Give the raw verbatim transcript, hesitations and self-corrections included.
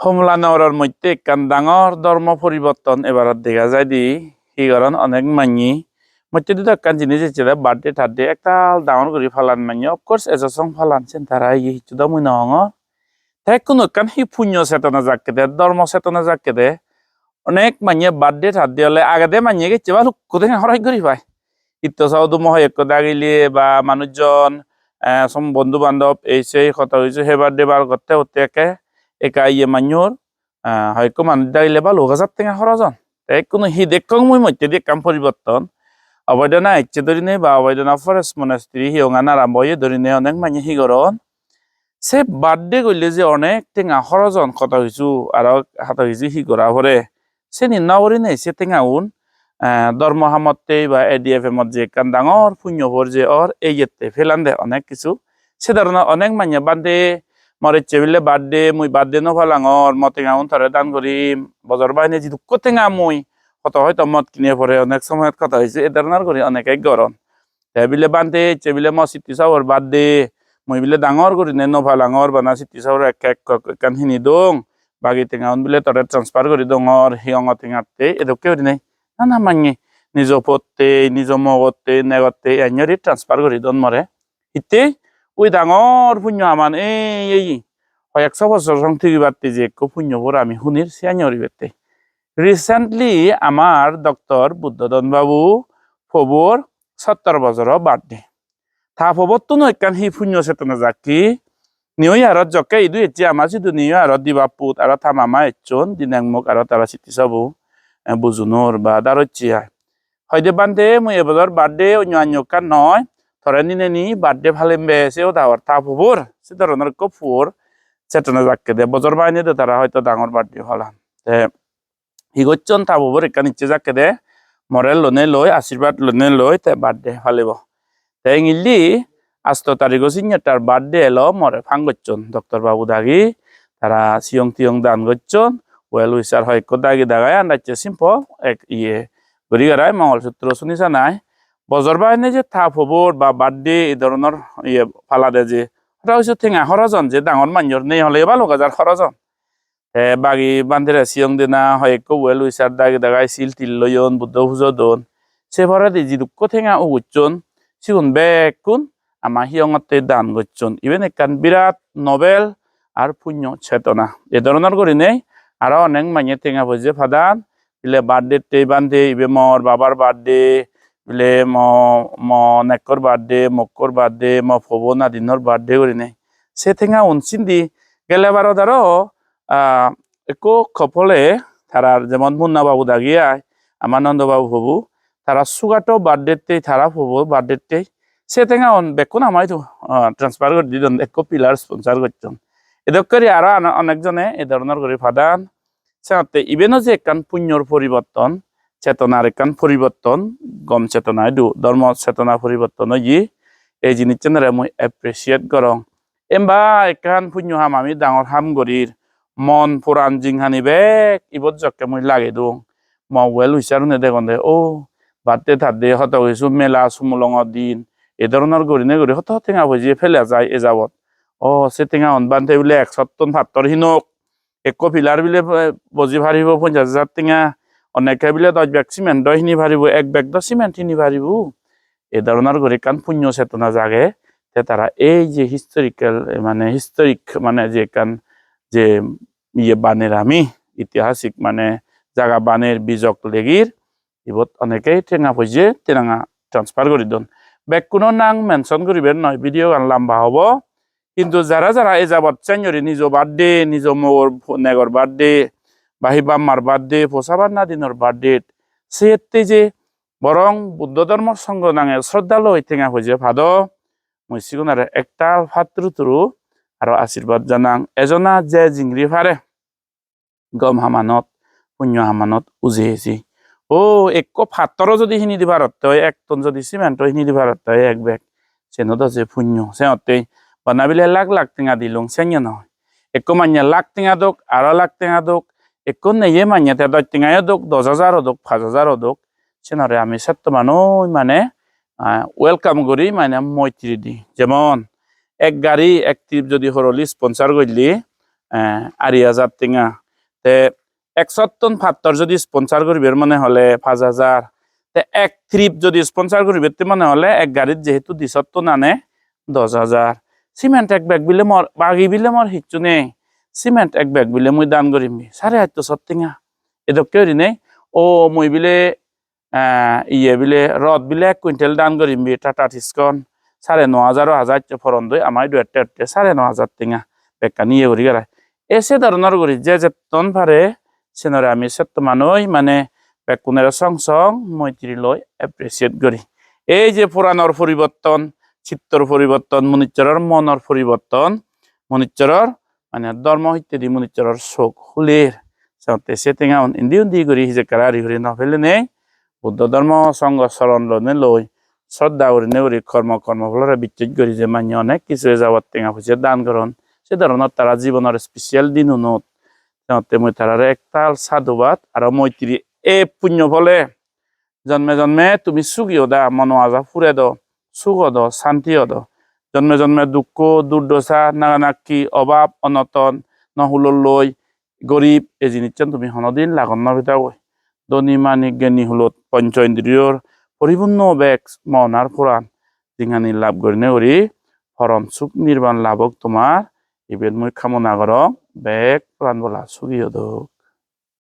Komlanogoror moddhe ekkan dangor dhormo poriborton ebarot dega jaide. Hi goron, onek manye moddedi do ekkan jinis ecche de, birthday tarday ektal dangor guri palan manye. Of course, ejo song palan, sen tara ye hissu do mui no hongor. Te ekkunu ekkan hi punyo chetona jakke de, dhormo chetona jakke de. Onek manye birthday tarday ole agede manye gecche balukko tenga horoj guri pai. Itto sa udumo hoyekko dagile ba manujjon, eh, som bondhu bandhob ei sei hoto hissu hebar debar gotte gotte ekke ekka iye manyor, eh, hoyekko manuj dagile balok hajar tenga horoj on. Te ekkunu hi dekkong mui moddedi ekkan poriborton. Oboidana ecche dorinei ba Oboidana Forest Monastery hiyongan arambo oye dorinei onek manye hi goron. Se birthday golle je onek tenga horoj on, hoto hissu aro hoto hissu hi gora pore. Seni no gurinei se tengaun, eh, dhormo hamotte ba A D F M ot je ekkan dangor punyo por je or, eyette pelande onek hissu. Se dhoronor onek manye, "Bhante, mor ecche bile birthday, mui birthday no palangor, mo tengaun tore dan gorim, bojor bahine jidukko tenga mui, hoto hoito mot kine pore onek somoyot hoto hissu," e dhoronor guri oneke goron. Te bile, "Bhante, ecche bile mo sitti sabor birthday, mui bile dangor gurinei no palangor, bana sitti sabor ek ek ekkan hini dong, bagi tengaun bile tore transfer guri dongor, hiyongo tengatte," edokke gurinei nana manye nijo potte, nijo mogotte, negotte, iyani guri transfer guri don more. Hitte? Ui dangor punyo haman ei, ei, hoyekso bojor song tigibatte je ekko punyo por ami hunir, siyani guribatte. Recently amar Doctor Buddhodon babu pobor sottor bojoro birthday. Ta pobottun ekkan hi punyo chetona jakke, New Year-ot jokke idu ecche ama sidu New Year-ot diba put aro ta mama ecchon, dinek mok aro tara sitti sabu, eh, bujunor ba darocche ai. Hoide, "Bhante, mui ebojor birthday onyo anyo ekkan noi, tore nineni birthday palim be," se hoda hor ta pobor, se dhoronor ekko por chetona jakke de, bojor bahine do tara hoito dangor birthday palan. Te hi gocchon, ta bobor ekkan icche jakke de, more lonei loi, ashirbad lonei loi te birthday palibo. Te ingilli asto tarigo sinne tar birthday elo, more phang gocchon Doctor babu dagi, tara siyong tiyong dan gocchon, well wisher hoyekko dagi dagai, andacche simple ek iye guri garai Mongol Sutro suni sanai. Bojor bahine je ta pobor ba birthday ei dhoronor iye palade je, hoda hissu tenga horoj on, je dangor manjor nei hole balok hajar horoj on. Te bagi bhantere siyong dena, hoyekko well wisher dagi dagai sil til loyon, Buddho pujo don. Se poredi jidukko tenga ugocchon, sigun bekkun ama hiyongotte dan gocchon. Iben ekkan birat nobel ar punyo chetona. E dhoronor gurinei aro onek manye tenga poije padan, bile birthday-tte, "Bhante, ibe mor babar birthday, bile mo, mo nekkor birthday, mokkor birthday, mo pobo nadinor birthday," gurinei. Se tengaun sindi gele barot aro, ah, ekko couple-e, tarar jemon Munna babu dagi ai, ama Nondo babu pobo, tara sugato birthday-tte, tara pobo birthday-tte, se tengaun bekkun ama idu, ah, transfer guri didon, ekko pillar sponsor gocchon. Edokkori aro ana-, onek jone e dhoronor guri padan. Senotte ibeno je ekkan punyor poriborton, chetonar ekkan poriborton, gom chetona idu, dhormo chetona poriborton oye, ei jinissanore mui appreciate gorong. Emba ekkan punyo ham ami dangor ham gorir, mon puran jinghani bek ibot jokke mui lagei dong. Mo well wisher-une degonde, o, birthday tarday, hoto hissu, mela sumulongo din, e dhoronor gurinei guri hoto tenga poije pele jai e jabot. O, se tengaun Bhante bile ek sotton pattor hinok, ekko pillar bile bo-, boji paribo ponjash hajar tenga, oneke bile dosh bag cement do hini paribo, ek bag do cement hini paribo. E dhoronor guri ekkan punyo chetona jage, te tara ei je historical, mane historic, mane je ekkan je iye baner ami, itihasik mane jaga baner, bijok legir, ibot onekei tenga poije, tenga transfer guri don. Bekkuno nang mention guriber noi, video gan lamba hobo. Hintu jara jara e jabot senjori nijo birthday, nijo mogor po-, negor birthday, ba hi bammar birthday, posabar nadinor birthday, seyette je borong Buddho Dhormo Songho nange sroddha loi tenga poije pado, mui sigunore ektal patturu turu aro ashirbad janang. Ejona je jingri pare, gom hamanot, punyo hamanot uje eje. O, ekko pattoro jodi hini di parotte oi, ek ton jodi cement-o hini di parotte oi ek bag, seno do je punyo. Senottei bana bile lakh lakh tenga dilung, senyo noi. Ekko manye lakh tenga dok, aro lakh tenga dok, ekko neye manye te dosh tengayo dok, dosh hajar o dok, pach hajar o dok, senore ami setto manoi mane, ah, welcome guri, mane moitri di. Jemon ek gari, ek trip jodi horoli sponsor golle, eh, ari hajar tenga. Te ek sottun pattor jodi sponsor guribar mone hole paj hajar. Te ek trip jodi sponsor guribatte mone hole ek garit jehetu di sottun ane dos hajar. Cement ek bag bile mor, bagi bile mor hissu nei. Cement ek bag bile mui dan gurim bi sare atto sot tenga. Edokke gurinei, o mui bile, eh, iye bile, rod bile ek quintal dan gurim bi Tata Tiscon. Sare no hajar o hajar atto porondoi ama idu ette ette sare no hajar tenga. Bekkani iye guri garai. E se dhoronor guri je jetton pare, senore ami setto manoi mane bekkunore song song moitri loi appreciate guri. Ei je poranor poriborton, chittor poriborton, munissoror monor poriborton, munissoror mane dhormo hittedi munissoror sok huler. Senotte se tengaun indi undi guri hijekkara ari guri no pelenei Buddho dhormo songho soron lonei loi sroddha gurinei guri kormo, kormo pholore bicchej guri je manye onek kisu ejabot tenga poije dan goron. Se dhoronor tara jibonor special dinunot. Senotte mui tarare ektal sadhubad aro moitri, e punyo phole jonme jonme tumi sugi oda, mono aja pure do, suk odo, santi odo. Jonme jonme dukko, durdosa, naganakki, obab, onoton, no hulor loi, gorib, ei jinissan tumi honodin lagot no pedagoi. Dhoni manik geni hulot poncho indriyor poripunno bek mon ar poran jinghani lab gurinei guri porom suk nirban lab ok tomar. Iben mui kamona gorong, bek poran bola sugi odok.